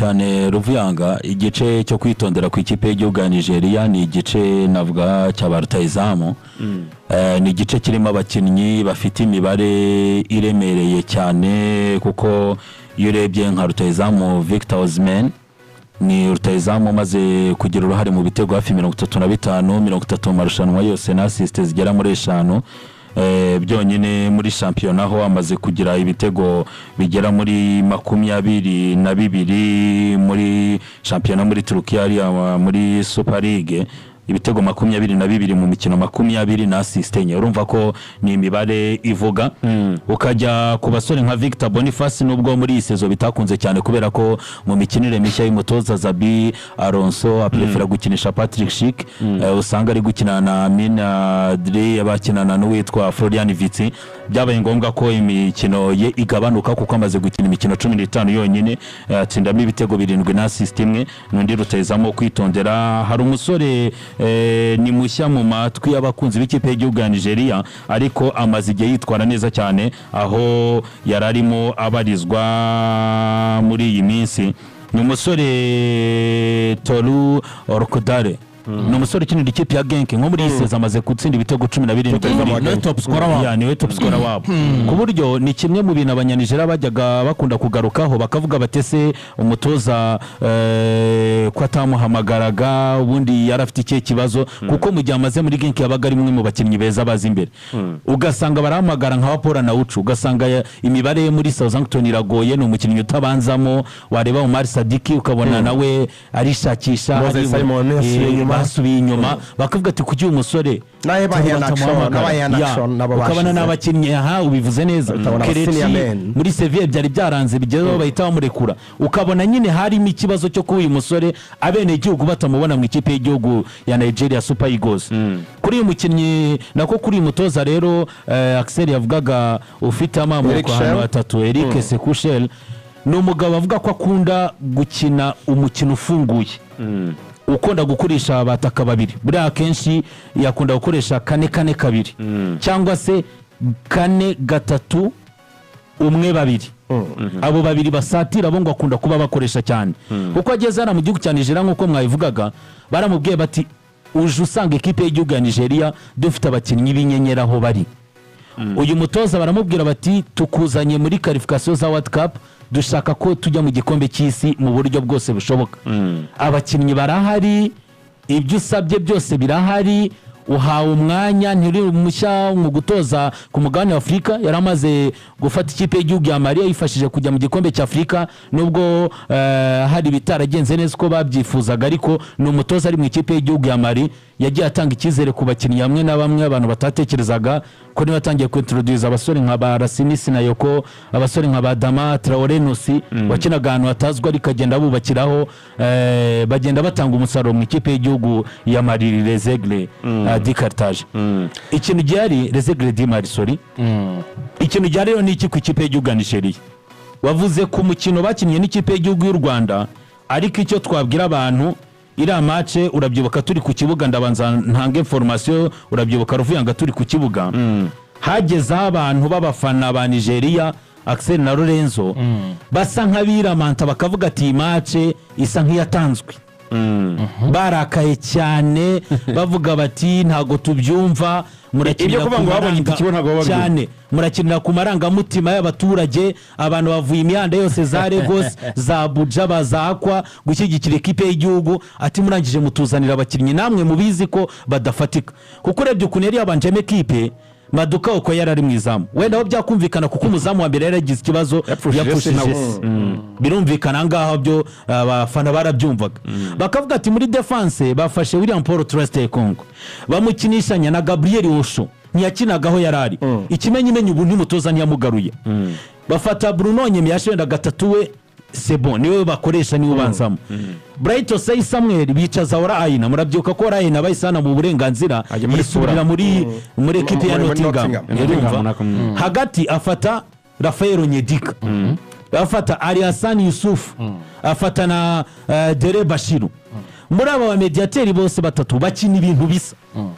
Cyane Ruvuyanga. Igice cyo kwitondera ku ikipe y'igihugu ya Nigeria ni igice navuga cya ba rutahizamu. Ni igice kirimo abakinnyi bafite imibare iremereye cyane, kuko iyo urebye nka rutahizamu Victor Osimhen, ni rutahizamu umaze kugira uruhare mu bitego hafi 35, 30 mu marushanwa yose, na assists zigera muri 5. Byonyine muri shampiyona ho amaze kugira ibitego bigera muri 22, muri shampiyona muri Turukiya hariya muri Super League ibitego 22 mu mikino 20 na assists 4. Urumva ko ni imibare ivuga. Ukajya ku basore nka Victor Boniface, nubwo muri iyi saison bitakunze cyane, kubera ko mu mikinire mishya y'umutoza Xabi Alonso aprefera gukinisha Patrick Schick, usanga ari gukina na Mina Dre, bakinana n'uwitwa Florian Wirtz. Byabaye ngombwa ko imikino ye igabanuka, kuko amaze gukina imikino 15 yonyine, atsindamo ibitego 7 na assist 1. N'undi rutahizamu kwitondera. Hari umusore, ni mushya mu matwi y'abakunzi b'ikipe y'igihugu ya Nigeria, ariko amaze igihe yitwara neza cyane aho yari arimo abarizwa muri iyi minsi, ni umusore Tolu Arokodare, ni umusore ukinira ikipe ya Genk. Nko muri iyi saison amaze gutsinda ibitego 17. Niwe top scorer wabo. Ya, niwe top scorer wabo, ku buryo ni kimwe mu bintu Abanyanigera bajyaga bakunda kugarukaho, bakavuga batese umutoza ko atamuhamagaraga, ubundi yari afite ikihe kibazo? Kuko mu gihe amaze muri Genk yabaga ari umwe mu bakinnyi beza bazi imbere. Ugasanga barahamagara nka Paul Onuachu, ugasanga imibare ye muri Southampton iragoye, ni umukinnyi utabanzamo. Wareba Umar Sadiki ukabona nawe arishakisha. Moses Simon yasubiye inyuma. Basubiye inyuma, bakavuga ati kuki uyu musore N'aye Bahian Action, batamuhamagara? n'abahian Ya, Action nabo ukabona bashize. n'abakinnyi, aha ubivuze neza. Ukabona aba Kelechi senior men. muri Sevilla byari byaranze, bigezeho bahita bamurekura. Ukabona nyine harimo ikibazo cyo kuba uyu musore abenegihugu batamubona mu ikipe y'igihugu ya Nigeria Super Eagles. Kuri uyu mukinnyi, nako kuri uyu mutoza rero, Axel yavugaga ufite amamoko Eric ahantu Chelle. hatatu, Eric Sekou Chelle, ni umugabo avuga ko akunda gukina umukino ufunguye, ukunda gukoresha abataka babiri. Buriya akenshi yakunda gukoresha 4-4-2 cyangwa se 4-3-1-2. Abo babiri basatira bo ngo akunda kuba bakoresha cyane, kuko ageze hano mu gihugu cya Nigeria, nk'uko mwabivugaga, baramubwiye bati uje usanga ikipe y'igihugu ya Nigeria dufite abakinnyi b'inyenyeri aho bari. Uyu mutoza baramubwira bati tukuzanye muri qualification za World Cup, dushaka ko tujya mu gikombe cy'isi mu buryo bwose bushoboka. Abakinnyi barahari, ibyo usabye byose birahari, uhawe umwanya, ntiri mushya mu gutoza ku mugabane wa Afurika. Yari amaze gufata ikipe y'igihugu ya Mali yifashije kujya mu gikombe cya Afurika, nubwo hari ibitaragenze neza uko babyifuzaga, ariko ni umutoza ari mu ikipe y'igihugu ya Mali yagiye atanga icyizere ku bakinnyi bamwe na bamwe abantu batatekerezaga ko niba atangiye kwintroduza abasore nka ba Lassina Sinayoko, abasore nka ba Adama Traore Nusi wakinaga ahantu hatazwi, ariko agenda abubakiraho, bagenda batanga umusaruro mu ikipe y'igihugu ya Mali, Les Aigles de Carthage. Ikintu gihari, Les Aigles du Mali, sorry. Ikintu gihari rero ni iki ku ikipe y'igihugu ya Nigeria? Wavuze ku mukino bakinnye n'ikipe y'igihugu y'u Rwanda, ariko icyo twabwira abantu, iriya match urabyibuka turi ku kibuga, ndabanza ntange information. Urabyibuka Ruvuyanga, turi ku kibuga hagezeho abantu b'abafana ba Nigeria, Axel na Lorenzo, basa nk'abiramanta, bakavuga ati iyi match isa nk'iyatanzwe. Barakaye cyane, bavuga bati ntabwo tubyumva, murakinira Ibyo kuvuga ku ngo babonye maranga- itike bo ntabwo baba babyumva. Cyane, murakinira ku marangamutima y'abaturage. Abantu bavuye imihanda yose za Lagos, za Abuja, bazakwa gushyigikira ikipe y'igihugu, ati murangije mutuzanira abakinnyi namwe mubizi ko badafatika. Kuko urebye ukuntu yari yabanjemo ekipe, Maduka uko yari ari mu izamu, wenda aho byakumvikana, kuko umuzamu wa mbere yari yagize ikibazo. Yapfushije se Yapfushije nawe. se. Birumvikana aha ngaho byo abafana barabyumvaga, bakavuga ati muri défense bafashe William Paul Troost Ekong, bamukinishanya na Gabriel Osho, ntiyakinaga aho yari ari. Ikimenyimenyi ubu ntimutoza ntiyamugaruye. Bafata Bruno Onyemaechi, wenda gatatu we sebo niwe bakoresha, niwe ubanzamo. Bright Osayi Samuel, bicaza Ola Aina. Murabyibuka ko Ola Aina bahise mu burenganzira Ajya muri yisubirira Fulham. muri ekipe ya Muri Nottingham. Nottingham. Urumva? Nottingham. Hagati afata Raphael Onyedika, afata Alhassan Yusuf, afata na Dele Bashiru. Muri aba bamediyateri bose batatu bakina ibintu bisa.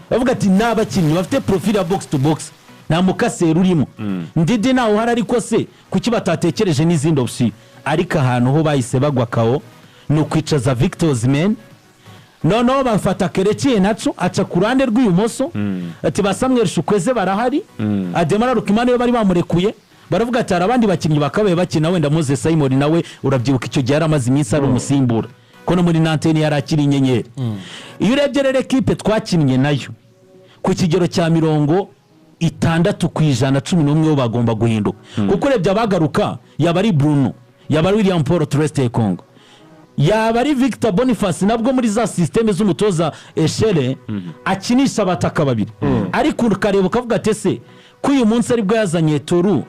Bavuga ati ni abakinnyi bafite profil ya box to box, nta mukaseri urimo, Ndidi ntawe uhari, ariko se kuki batatekereje n'izindi option? Ariko ahantu ho bahise bagwa kawo. Ni ukwicaza Victor Osimhen, noneho bafata Kelechi Iheanacho aca ku ruhande rw'ibumoso, ati ba Samuel Chukwueze barahari, Ademola Lookman we bari bamurekuye. Baravuga ati hari abandi bakinnyi bakabaye bakina, wenda Moses Simon nawe urabyibuka icyo gihe yari amaze iminsi ari umusimbura, ko no muri Nantes yari akiri inyenyeri. Iyo urebye rero ekipe twakinnye nayo ku kigero cya 60%, 11 bo bagomba guhinduka, kuko urebye abagaruka yaba ari Bruno, yaba ari William Paul Troost-Ekong, yaba ari Victor Boniface, nabwo muri za système z'umutoza Echere akinisha abataka babiri. Ariko ukareba ukavuga ati ese ko uyu munsi aribwo yazanye Tolu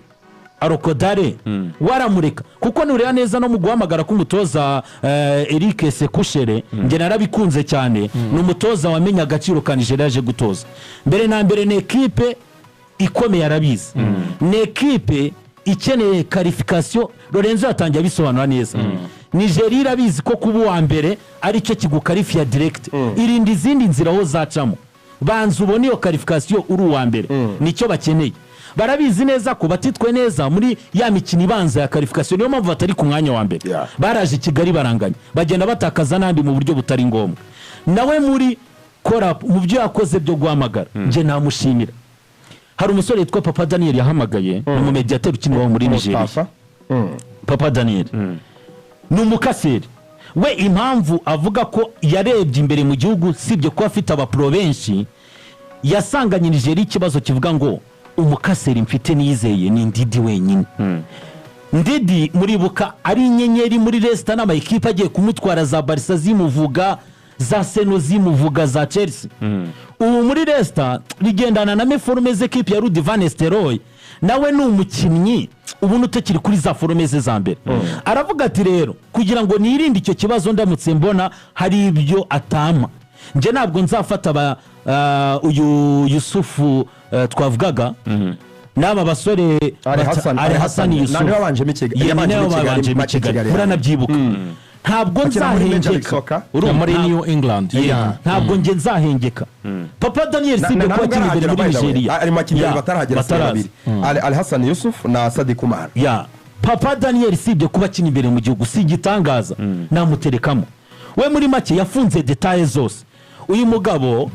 Arokodare, waramureka? Kuko nureba neza no mu guhamagara k'umutoza Eric Sekou Chelle, njye narabikunze cyane. Ni umutoza wamenye agaciro ka Nigeria yaje gutoza. Mbere na mbere ni ekipe ikomeye, arabizi, ni ekipe ikeneye qualification. Lorenzo yatangiye abisobanura neza. Nigeria irabizi ko kuba uwa mbere aricyo kigukarifiya direct, irinda izindi nzira aho zacamo, banza ubone iyo qualification uri uwa mbere, nicyo bakeneye. Barabizi neza ko batitwe neza muri ya mikino ibanza ya qualification, niyo mpamvu batari ku mwanya wa mbere. Baraje i Kigali baranganya, bagenda batakaza n'andi mu buryo butari ngombwa. Nawe muri kora mu byo yakoze byo guhamagara, njye namushimira. Hari umusore witwa Papa Daniel yahamagaye, ni umumediyateri ukina iwabo muri Nigeria. Mustafa. Papa Daniel ni umukaseri. We impamvu avuga ko yarebye imbere mu gihugu, sibye kuba afite abapro benshi, yasanganye Nigeria ikibazo kivuga ngo umukaseri mfite niyizeye ni Ndidi wenyine. Ndidi muribuka ari inyenyeri muri Leicester, n'ama ekipe agiye kumutwara, za Barca zimuvuga, za Seno zimuvuga, za Chelsea. Ubu muri Leicester bigendana na méforme z'ekipe ya Ruud van Nistelrooy, nawe ni umukinnyi ubona utakiri kuri za forme ze za mbere. Aravuga ati rero kugira ngo nirinde icyo kibazo, ndamutse mbona hari ibyo atampa, njye ntabwo nzafata uyu Yusufu twavugaga n'aba basore. Ali Hassan, Ali Ali Hassan Hassan. Yusufu. Niwe wabanjemo i Kigali. Ye, Yabanjemo niwe i Kigali, wabanjemo i match i Kigali. Kigali. Muranabyibuka, ntabwo Akina muri Major League nzahengeka. Soccer. Urumva, muri New England. Yeah. Ntabwo njye nzahengeka Papa Daniel, sibye kuba akina imbere muri Nigeria. Ari mu bakinnyi Yeah, batarahagera si bataraza. babiri, Ali Hassan Yusuf na Sadiq Umar. Ya Papa Daniel, sibye kuba akina imbere mu gihugu, si igitangaza namuterekamo. We muri make yafunze détails zose. Uyu mugabo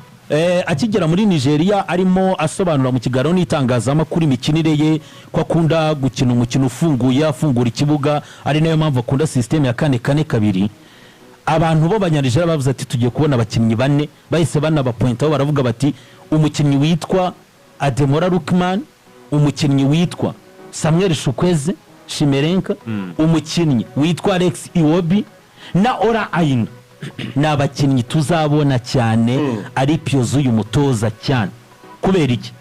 akigera muri Nigeria, arimo asobanura mu kiganiro n'itangazamakuru imikinire ye, ko akunda gukina umukino ufunguye, afungura ikibuga, ari nayo mpamvu akunda système ya 4-4-2. Abantu b'Abanyanigeriya bavuze ati tugiye kubona abakinnyi bane. Bahise banabapointaho, baravuga bati umukinnyi witwa Ademola Lookman, umukinnyi witwa Samuel Chukwueze Chimerenka, umukinnyi witwa Alex Iwobi na Ola Aina ni abakinnyi tuzabona cyane ari piyo z'uyu mutoza cyane. Kubera iki?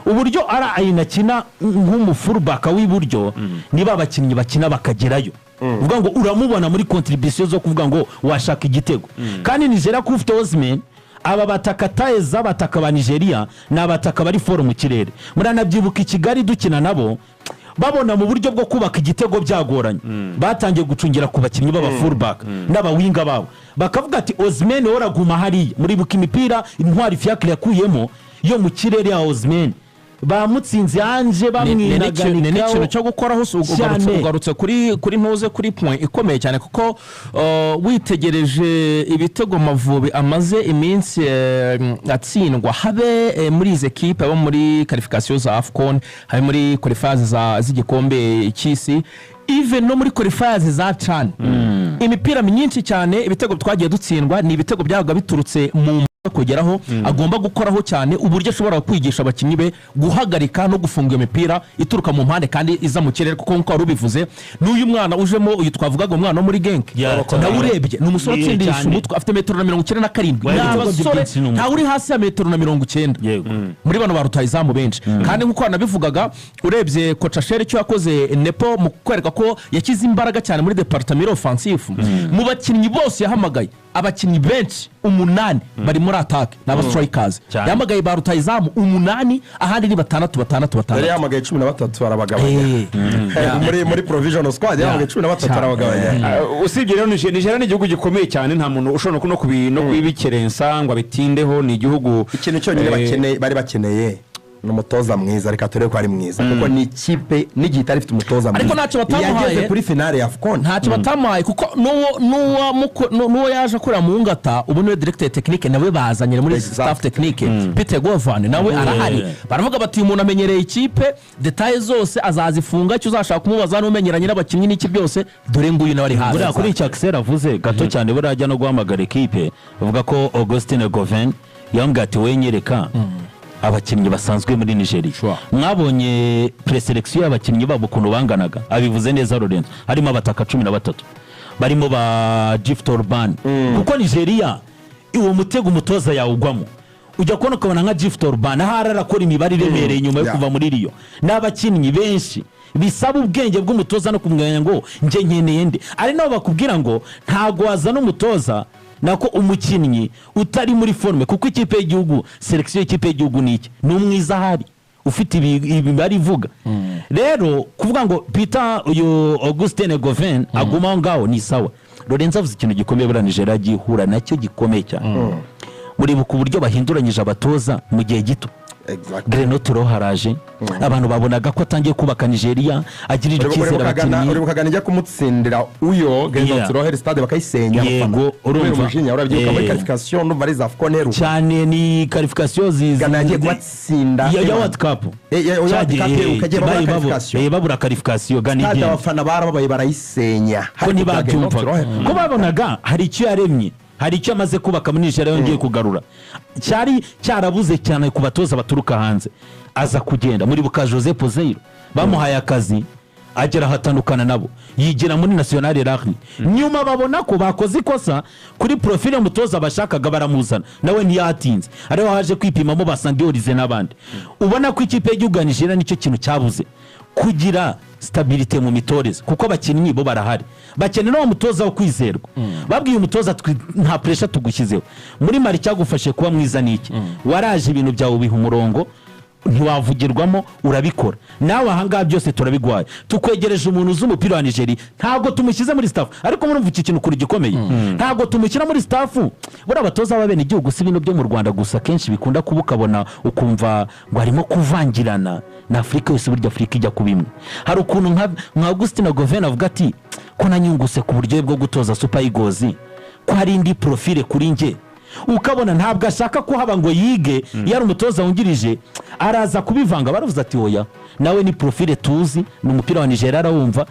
Uburyo Ola Aina akina nk'umufullback w'iburyo, niba abakinnyi bakina bakagerayo, uvuga ngo uramubona muri contribution zo kuvuga ngo washaka igitego. Kandi Nigeria kuba ufite Osimhen, aba bataka taye z'abataka ba Nigeria ni abataka bari fort mu kirere. Muranabyibuka i Kigali dukina nabo, babona mu buryo bwo kubaka igitego byagoranye, batangiye gucungira ku bakinnyi b'aba fullback n'abawinga babo, bakavuga ati Osimhen woraguma hariya. Muribuka imipira Intwari Fiacre yakuyemo yo mu kirere ya Osimhen, bamutsinze anje. Ni n'ikintu Bamwinaganikaho cyo gukoraho cyane. Ugarutse kuri ntuze kuri point ikomeye cyane, kuko witegereje ibitego Mavubi amaze iminsi atsindwa, habe muri izi ekipe abo muri qualification za AFCON, habe muri qualifiers z'igikombe cy'isi, even no muri qualifiers za CHAN, imipira myinshi cyane ibitego twagiye dutsindwa ni ibitego byabaga biturutse mu kugeraho. Agomba gukoraho cyane uburyo ashobora kwigisha abakinnyi be guhagarika no gufunga iyo mipira ituruka mu mpande kandi iza mu kirere, kuko nk'uko wari ubivuze, n'uyu mwana ujemo, uyu twavugaga, umwana wo muri Genk, nawe urebye ni umusore Ni utsindisha cyane. umutwe, afite metero na 97. Wa, Ni ibitego abasore byinshi ni umutwe. ntawe uri hasi ya metero na 90 muri bano ba rutahizamu benshi. Kandi nk'uko wanabivugaga, urebye coach Echere icyo yakoze nepo mu kwereka ko yashyize imbaraga cyane muri département offensif, mu bakinnyi bose yahamagaye, abakinnyi benshi umunani bari muri attaque, ni aba strikers. Cyane. Yahamagaye ba rutahizamu umunani, ahandi ni batandatu batandatu Yari batandatu. yahamagaye 13 arabagabanya. Muri provisional squad yahamagaye 13 arabagabanya. Usibye rero Nigeria ni igihugu gikomeye cyane, nta muntu ushobora no kubikerensa ngo abitindeho, ni igihugu Ikintu cyonyine bakeneye, bari bakeneye Ni umutoza mwiza, reka turebe ko ari mwiza, kuko ni ikipe n'igihe itari ifite umutoza mwiza. Ariko ntacyo batamuhaye. Yageze kuri finale ya AFCON. Ntacyo batamuhaye, kuko n'uwo yaje akorera mu ngata ubu niwe directeur technique, nawe bazanye muri staff technique, Peter Govan nawe arahari. Baravuga bati uyu muntu amenyereye ikipe, détails zose azazifunga, icyo uzashaka kumubaza n'umenyeranye n'abakinnyi n'iki byose, dore nguyu nawe ari hafi. Buriya kuri icyo Axel avuze gato cyane, buriya ajya no guhamagara ekipe, avuga ko Augustine Goven yambwiye ati wowe nyereka abakinnyi basanzwe muri Nigeria. Mwabonye présélection y'abakinnyi babo ukuntu banganaga, abivuze neza Lorenzo, harimo abataka 13 barimo ba Gift Orban, kuko Nigeria uwo mutego umutoza yawugwamo, ujya kubona ukabona nka Gift Orban ahari arakora imibare iremereye nyuma yo kuva muri Rio. N'abakinnyi benshi bisaba ubwenge bw'umutoza no kumenya ngo njye nkeneye nde. Ari nabo bakubwira ngo ntago wazana umutoza, nako umukinnyi utari muri forme, kuko ikipe y'igihugu, sélection y'ikipe y'igihugu ni iki? Ni umwiza ahari ufite imibare ivuga. Rero kuvuga ngo Peter, uyu Augustine Goven aguma aho ngaho ni sawa. Lorenzo avuze ikintu gikomeye, buriya Nigeria agiye ihura nacyo gikomeye cyane. Muribuka uburyo bahinduranyije abatoza mu gihe gito. Gernot Rohr haraje, abantu babonaga ko atangiye kubaka Nigeria, agirira icyizere abakinnyi. Uribuka Ghana ijya kumutsindira uyo Gernot Rohr, stade bakayisenya Yego, urumva. Umujinya, urabyibuka muri qualification, ndumva ari za AFCON heruka. Cyane, ni qualification zizi Ghana yagiye kubatsinda. Ya World Cup. Ya World Cup heruka, yagiye babura qualification. Babura qualification, Ghana Stade igenda. abafana barababaye, barayisenya. Ko ntibabyumvaga, ko babonaga hari icyo yaremye, hari icyo amaze kubaka muri Nigeria yongeye kugarura cyari cyarabuze cyane ku batoza baturuka hanze. Aza kugenda, muri buka Jose Peseiro bamuhaye akazi, agera ahatandukana nabo, yigira muri National Ahly. Nyuma babona ko bakoze ikosa kuri profile y'umutoza bashakaga, baramuzana, nawe ntiyatinze, ariho haje kwipimamo ba Sunday Oliseh n'abandi. Ubona ko ikipe y'igihugu ya Nigeria nicyo kintu cyabuze, kugira stabilité mu mitoreze, kuko abakinnyi bo barahari, bakenera uwo mutoza wo kwizerwa. Babwiye umutoza, nta pressure tugushyizeho, muri Mali cyagufashe kuba mwiza niki? Waraje ibintu byawe ubiha umurongo, ntiwavugirwamo, urabikora. Nawe ahangaha byose turabigwaye, tukwegereje umuntu uzi umupira wa Nigeria. Ntabwo tumushyize muri staff, ariko murumva iki kintu kuri gikomeye, ntabwo tumushyira muri staff. Buriya abatoza b'abenegihugu, si ibintu byo mu Rwanda gusa kenshi bikunda kuba, ukabona ukumva ngo harimo kuvangirana na Afurika yose. Burya Afurika ijya kuba imwe. Hari ukuntu nka Augustine Goven avuga ati ko nanyunguse ku buryo bwo gutoza Super Eagles, ko hari indi profile kuri njye, ukabona ntabwo ashaka kuhaba ngo yige. Iyo ari umutoza wungirije araza kubivanga. Baravuze ati oya, nawe ni profile tuzi, ni umupira wa Nigeria arawumva,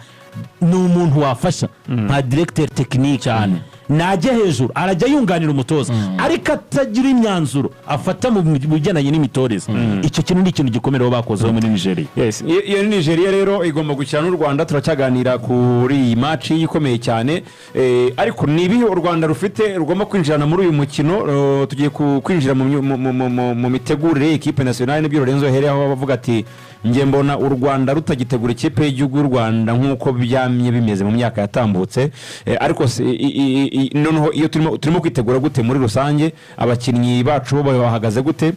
ni umuntu wafasha nka directeur technique cyane, najya hejuru arajya yunganira umutoza, ariko atagira imyanzuro afata mu bigendanye n'imitoreze. Icyo kintu ni ikintu gikomeye bakozeho muri Nigeria. Yes. Iyo ni Nigeria rero igomba gukina n'u Rwanda. Turacyaganira kuri iyi match ikomeye cyane. Ariko ni ibihe u Rwanda rufite rugomba kwinjirana muri uyu mukino? Tugiye kwinjira mu mitegurire y'ikipe nationale, nibyo Lorenzo yahereyeho bavuga ati njye mbona u Rwanda rutagitegura ikipe y'igihugu y'u Rwanda nk'uko byamye bimeze mu myaka yatambutse. Ariko noneho iyo turimo kwitegura gute muri rusange, abakinnyi bacu bo bahagaze gute?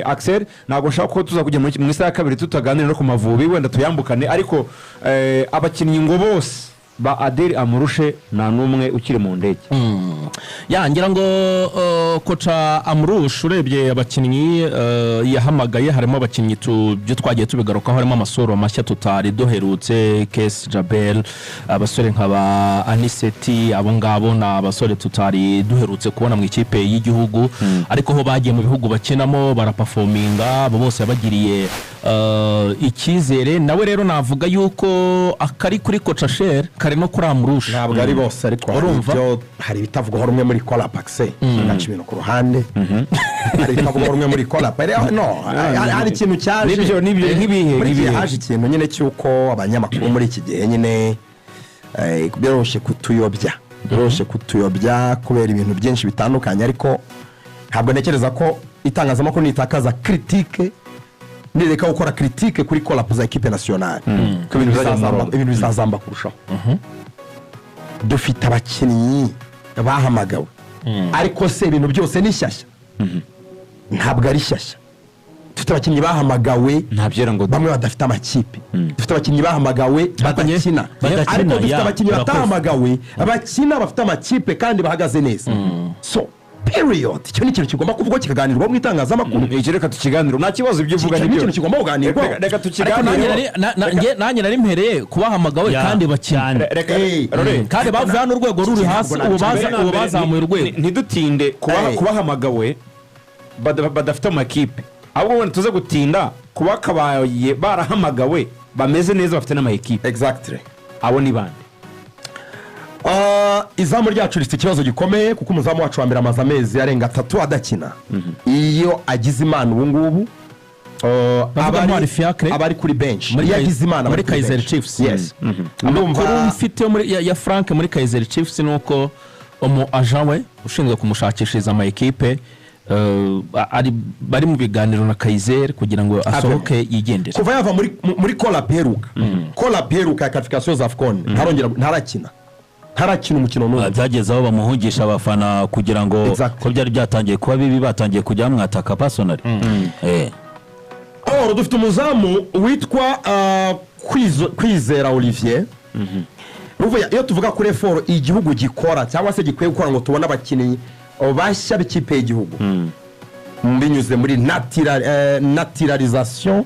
Axel, ntabwo nshaka ko tuza kujya mu isaha ya kabiri tutaganira no ku Mavubi, wenda tuyambukane, ariko abakinnyi ngo bose ba Adel Amrouche nta n'umwe ukiri mu ndege. Ya, ngira ngo coach Amrouche, urebye abakinnyi yahamagaye, harimo abakinnyi byo twagiye tubigarukaho, harimo amasoro mashya tutari duherutse, Kesi Jabel, abasore nka ba Aniseti, abo ngabo ni abasore tutari duherutse kubona mu ikipe y'igihugu, ariko ho bagiye mu bihugu bakinamo baraperforminga. Abo bose yabagiriye icyizere. Nawe rero navuga yuko akari kuri coach Chelle kari no kuri Amrouche. Ntabwo ari bose, ariko hari Urumva? ibyo, hari ibitavugwaho rumwe muri kolapakise, gaca ibintu ku ruhande, hari ibitavugwaho rumwe muri call-up. No, hari ikintu cyaje. Nibyo, nk'ibihe? Muri iki gihe Nk'ibihe? haje ikintu nyine cy'uko abanyamakuru muri iki gihe nyine byoroshye kutuyobya kubera ibintu byinshi bitandukanye, ariko ntabwo ntekereza ko itangazamakuru nitakaza critique, nireka gukora critique kuri call-up za équipe nationale, Ko ibintu bizajya mu murongo. ibintu bizazamba kurushaho. Dufite abakinnyi bahamagawe, ariko se ibintu byose ni shyashya? Ntabwo ari shyashya. Dufite abakinnyi bahamagawe Ntabyera ngo bamwe badafite amakipe, dufite abakinnyi bahamagawe badakina, Badakina, ariko dufite ya, abakinnyi urakoze. batahamagawe bakina, bafite amakipe kandi bahagaze neza. So Period. Icyo ni ikintu kigomba kuvugwa, kikaganirwaho mu itangazamakuru. Iki reka tukiganire, nta kibazo, ibyo uvuga Icyo ni nibyo. ikintu kigomba kuganirwaho. Reka Ariko nanjye tukiganire. Nanjye nari mpereye kubahamagawe kandi bakina. Cyane. Reka Hey. Rore, Kandi bavuye hano urwego ruri hasi, ubu baza mbere na ubu mbere, bazamuye urwego. Ntidutinde Hey. kubahamagawe badafite amakipe, ahubwo wenda tuze gutinda kuba kabaye barahamagawe bameze neza, bafite n'amakipe. Exactly. Abo ni bande? Izamu ryacu rifite ikibazo gikomeye, kuko umuzamu wacu wa mbere amaze amezi arenga 3 adakina. Iyo agize Imana ubu ngubu Bavuga Ntwari Fiacre. aba ari kuri bench. Muri Iyo agize Imana aba muri ari kuri Kaizer bench. Chiefs. Yes. Amakuru Ndumva mfite yo muri ya Frank muri Kaizer Chiefs ni uko umu agent we ushinzwe kumushakishiriza ama ekipe bari mu biganiro na Kaizer kugira ngo asohoke yigendere. Kuva yava muri call-up iheruka, call-up iheruka ya qualification za AFCON, ntarongera, ntarakina umukino n'umwe. Byageze aho bamuhungisha abafana kugira ngo ko byari byatangiye kuba bibi, batangiye kujya bamwataka personally. Or dufite umuzamu witwa Kwizera Olivier Ruvuya. Iyo tuvuga kuri effort igihugu gikora cyangwa se gikwiye gukora ngo tubone abakinnyi bashya b'ikipe y'igihugu binyuze muri naturalisation,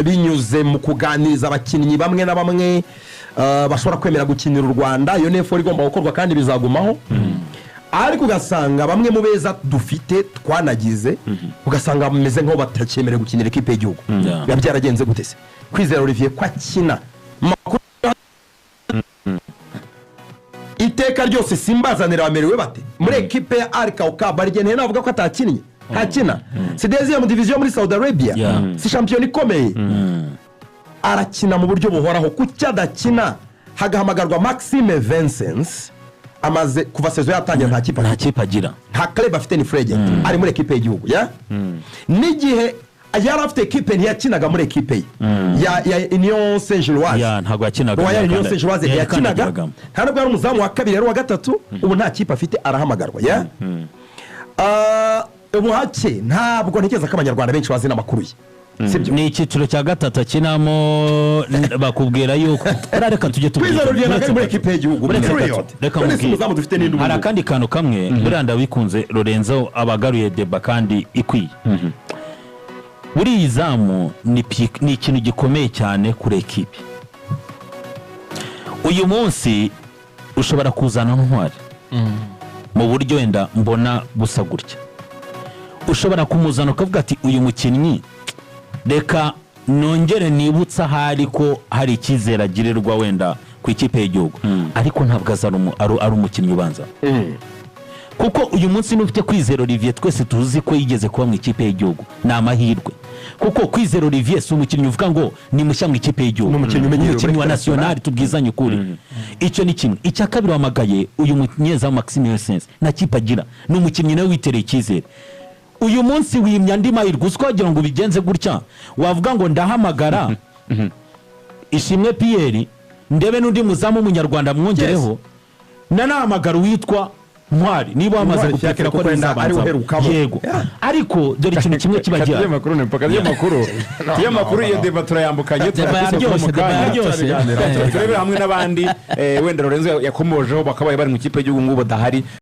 binyuze mu kuganiriza abakinnyi bamwe na bamwe bashobora kwemera gukinira u Rwanda, iyo ni effort igomba gukorwa kandi bizagumaho. Ariko ugasanga bamwe mu beza dufite twanagize, ugasanga bameze nk'aho batakyemerewe gukinira ikipe y'igihugu. Biba byaragenze gute se? Kwizera Olivier ko akina, makuru iteka ryose simbazanira, bamerewe bate muri ekipe ya Al Kauka? Barigene navuga ko atakinnye, ntakina, si deuxième division muri Saudi Arabia? Si shampiyona ikomeye? Arakina mu buryo buhoraho. Kuki adakina, hagahamagarwa Maxime Vincent? Amaze kuva saison yatangira nta kipe Nta afite. kipe agira. Nta club afite, ni free agent, ari muri ekipe y'igihugu ya n'igihe yari afite ekipe ntiyakinaga muri ekipe ye ya Union Saint Gilloise. Ya, ntabwo yakinaga. Royal Union Saint Gilloise ntiyakinaga. Yakandagiragamo. Nta nubwo yari umuzamu wa kabiri, yari uwa gatatu. Ubu nta kipe afite, arahamagarwa ya. Ubuhake ntabwo ntekereza ko Abanyarwanda benshi bazi n'amakuru ye, sibyo? Ni icyiciro cya gatatu akinamo, bakubwira yuko buriya reka tujye tubwira. Kwizera Olivier ntabwo ari muri ekipe y'igihugu. Uretse Period. gato, reka None si nkubwire. umuzamu dufite n'indi Hari ubu? akandi kantu kamwe buriya ndabikunze, Lorenzo abagaruye débat kandi ikwiye. Buriya izamu ni ikintu gikomeye cyane kuri ekipe. Uyu munsi ushobora kuzana Ntwari mu buryo wenda mbona busa gutya, ushobora kumuzana ukavuga ati: "Uyu mukinnyi reka nongere nibutse ahari ko hari icyizere agirirwa wenda ku ikipe y'igihugu," ariko ntabwo aza ari umukinnyi ubanza, kuko uyu munsi n'ufite Kwizera Olivier twese tuzi ko yigeze kuba mu ikipe y'igihugu, ni amahirwe, kuko Kwizera Olivier si umukinnyi uvuga ngo ni mushya mu ikipe y'igihugu. Ni umukinnyi umenyerewe Umukinnyi wa muri national, tubwizanye ukuri. Icyo ni kimwe. Icya kabiri, wamagaye uyu munyezamu Maxime Vincent, nta kipe agira, ni umukinnyi nawe witereye icyizere. Uyu munsi wimya andi mahirwe. Uzi ko wagira ngo ubigenze gutya, wavuga ngo ndahamagara Ishimwe Pierre, ndebe n'undi muzamu w'Umunyarwanda mwongereho, nanahamagara uwitwa Ntwari niba wamaze Ntwari gupekera Fiacre ko kuko wenda ari ntizabanzamo. uherukamo. Yego. Yeah. Ariko dore ikintu kimwe kiba Tujye gihari. amakuru, ni mpaka tujye amakuru, tujye amakuru. Iyo débat turayambukanye. Débat yaryoshye, débat yaryoshye. Turebere hamwe n'abandi, wenda Lorenzo yakomojeho bakabaye bari mu ikipe y'igihugu ngubu badahari.